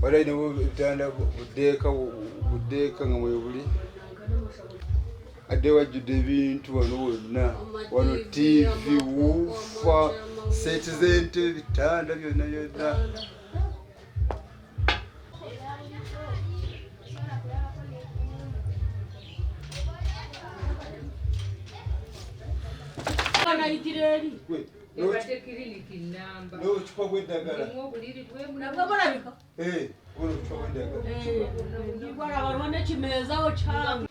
Waliwo nebutanda budeeka budeeka nga mwebuli adde wajjudde ebintu wano wonna wano tv wuufa seti z'ente ebitanda byonna byonna. N'obucupa bw'eddagala obucupa bw'eddagala n'ekimeezawo kyange.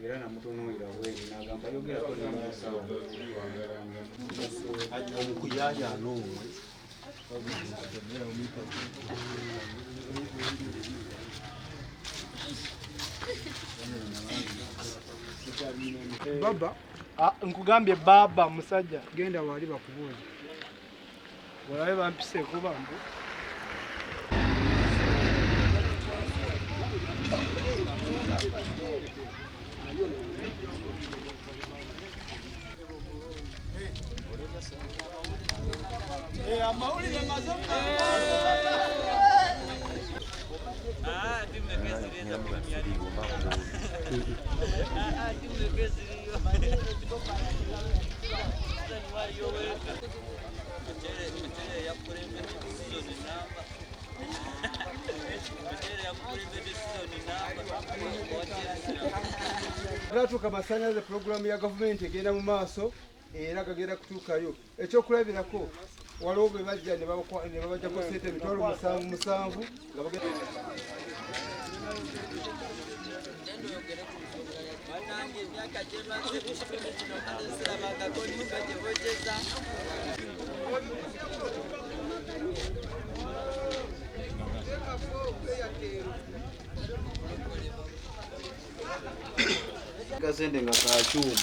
Era namutunuulira bweri n'agamba yogerako nemusawo omukuyaya n'omwe. Baba, nkugambye baba musajja genda wali bakubuuze olabe bampise kuba mbu Gatuuka amasannyalaze pulogulaamu ya gavumenti egenda mu maaso era gagenda kutuukayo. Ekyokulabirako waliwo bwe bajja ne babajjako ssente 7,700 nga bagenda. Kasente nga kakyuma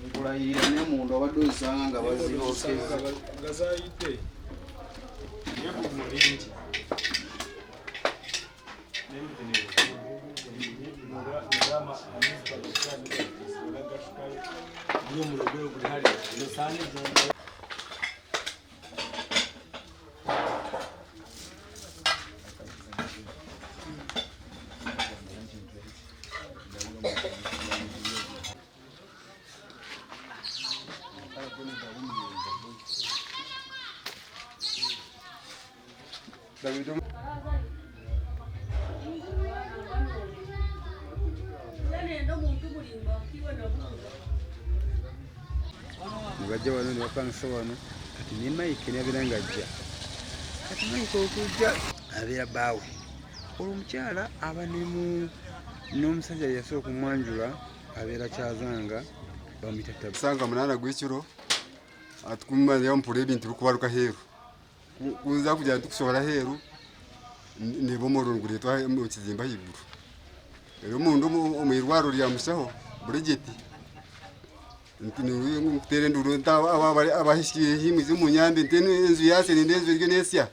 nkulayirira ne munda obadde ozisanga nga bazirokeza nga zayidde lingi. Nebajja wano ne bapangisa wano kati ne Mike n'abeera ng'ajja kati Mike okujja abeera bbaawe olwo omukyala aba n'omusajja yasooka okumwanjula abeera Kyazanga bamuyita Tabu. Sanga 8 gw'ekiro atukumanya mpura ebintu bikubaruka heru kuza kugira tukusohora heru nibo omuriro nigureetwa omu kizimbe ahaiguru rero omundu omu irwariro rya mushaho Bridget nkuteera enduru abahishimwize omu nyambi nti enju yase nindi enju eriyo nesya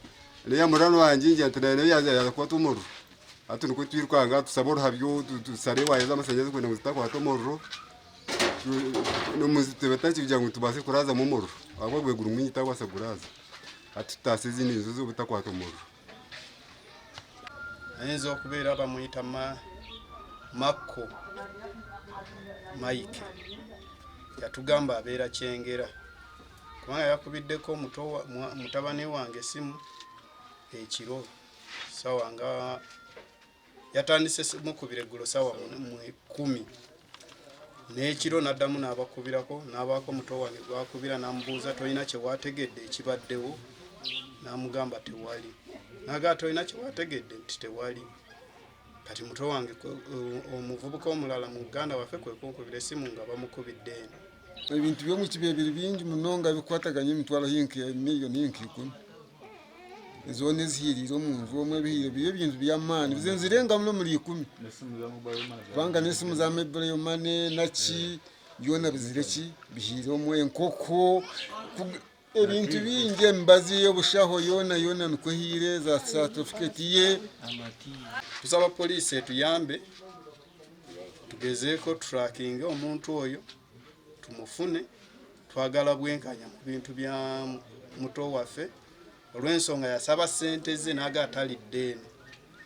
neya murano wangye ngira nti nayo yaza kukwata omuriro hati nikwo twirukanga tusaba oruhabyo tusare ewaya z'amashanyarazi kwenda ngu zitakwata omuriro kugira ngu tubaase kuraazamu omuriro ahabw'okuba gwe guri mwingi takubaasa kuguraaza hati tutaasa ezindi nju obutakwata omuriro. Ayinza okubeera bamuyita Makko Mike yatugamba abeera Kyengera Kubanga yakubiddeko mutabani wange essimu ekiro, sawa nga yatandise mukubira eggulo sawa 10, n'ekiro n'addamu n'abakubirako, n'abaako muto wange gwakubira n'amubuuza, "Tolina kye waategedde ekibaddewo?" N'amugamba tewali. N'agamba, "Tolina kye waategedde?" Nti tewali. Kati muto wange omuvubuka omulala mu muganda waffe kwe kunkubira essimu nga bamukubidde eno. Ebintu by'omukibe biri bingi munonga bikwataganye, emitwaro hinki miliyoni hinki 10 zoona ezihiriire omunju omwe. Ebihiire biri ebintu by'amaani bizenzirenga muno muri 10, kubanga n'esimu za mobile money naki byona bizire ki bihiire omwe, enkoko, ebintu bingi, emibazi y'obushaho yoona yoona nikwo ehiire, za certificate ye. Tusaba poliisi etuyambe tugezeeko tutrackinge omuntu oyo tumufune. Twagala bwenkanya mu bintu bya muto waffe, olw'ensonga yasaba ssente ze n'aga atalidde eno,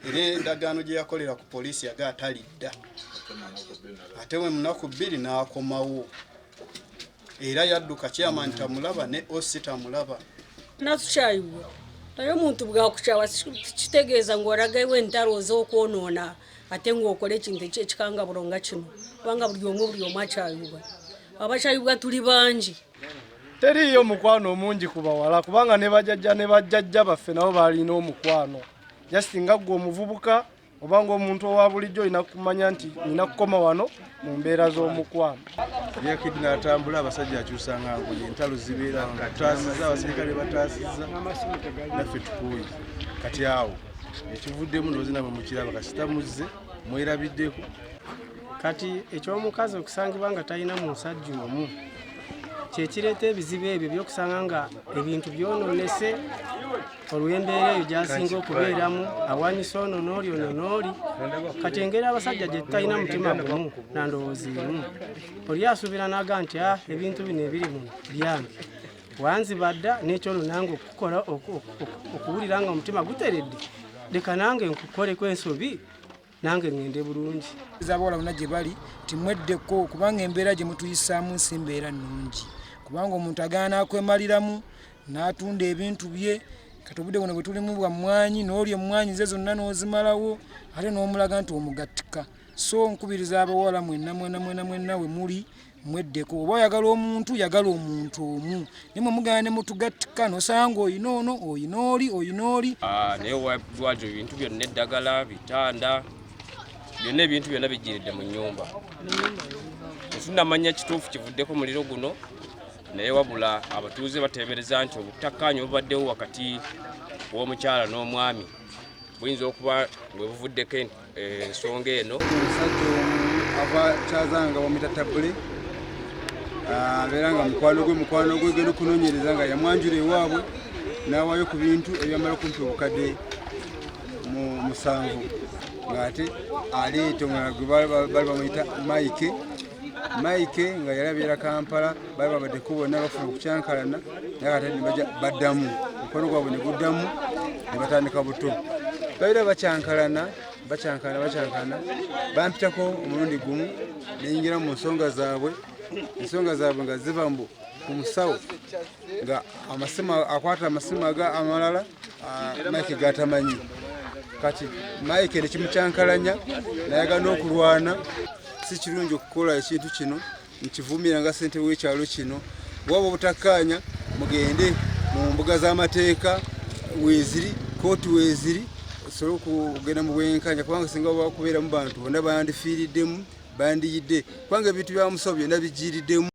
era endagaano gye yakolera ku poliisi yaga atalidda, ate we munaku 2 n'akomawo era yadduka. Chairman tamulaba ne OC tamulaba. Natukyayibwa, naye omuntu bwakukyawa kitegeeza ng'olagayo entalo ez'okwonoona ate ng'okola ekintu ekikangaburo nga kino, kubanga buli omu akyayibwa, abakyayibwa tuli bangi. Teriiyo mukwano omungi ku bawala, kubanga ne bajjajja ne bajjajja baffe nabo balina omukwano. Just nga ggwe omuvubuka oba ng'omuntu owa bulijjo, olina kumanya nti nina kukoma wano mu mbeera z'omukwano. Yakidi n'atambula, abasajja akyusa nga ngoye, entalo zibeera, tutaasizza, abasirikale bataasizza, naffe tukooye. Kati awo ekivuddemu ndowooza namwe mukiraba, kasita muzze mwerabiddeko. Kati ekyomukazi okusangibwa nga talina musajja omu kyekireeta ebizibu ebyo byokusanga nga ebintu byonoonese olw'embeera eyo gy'asinga okubeeramu, awanyisa ono n'oli, ono n'oli. Kati engeri abasajja gye tutalina mutima gumu nandowooza emu, oli asuubira n'aga nti, "Ah, ebintu bino ebiri muno byange, wanziba dda, n'ekyono nange okukola okuwulira nga omutima guteredde, leka nange nkukoleko ensobi, nange ŋŋende bulungi." Abawala bonna gye bali timweddeko, kubanga embeera gye mutuyisaamu si mbeera nnungi, kubanga omuntu agenda n'akwemaliramu n'atunda ebintu bye. Kati obudde buno bwe tulimu bwa mmwanyi, n'olya emmwanyi ze zonna n'ozimalawo, ate n'omulaga nti omugattika. So nkubiriza abawala mwenna mwenna mwenna mwenna we muli, mweddeko. Oba oyagala omuntu, yagala omuntu omu, naye mwe mugenda ne mutugattika, n'osanga oyina ono, oyina oli, oyina oli. Ah, naye wadwaliro ebintu byonna, eddagala, bitanda byonna, ebintu byonna bijjiridde mu nnyumba. Tetunnamanya kituufu kivuddeko muliro guno, naye wabula abatuuze bateebereza nti obutakkaanya obubaddewo wakati w'omukyala n'omwami buyinza okuba bwe buvuddeko ensonga eno. Omusajja omu ava Kyazanga, bamwita Tabule, abeera nga mukwano gwe genda okunoonyereza nga yamwanjula ewaabwe n'awaayo ku bintu ebyamala kumpi obukadde 7, ng'ate aleeta omulala gwe bali bamuyita Mike. Mike nga yali abeera Kampala, bali babaddeko bonna bafuna okukyankalana, naye ate ne bajja baddamu omukwano gwabwe ne guddamu ne batandika buto. Babeera bakyankalana, bakyankalana, bakyankalana. Bampitako omulundi gumu neyingira mu nsonga zaabwe. Ensonga zaabwe nga ziva mbu ku musawo, nga amasimu akwata amasimu aga amalala, Mike gatamanyi. Kati Mike nekimukyankalanya nayagala n'okulwana. Si kirungi okukola ekintu kino, nkivumira nga ssentebe w'ekyalo kino. Bwaba obutakkaanya, mugende mu mbuga z'amateeka weeziri, kooti weeziri, osobole okugenda mu bwenkanya, kubanga singa bakubeeramu bantu bonna bandifiiriddemu, bandiyidde, kubanga ebintu bya musawo byonna bigiiriddemu.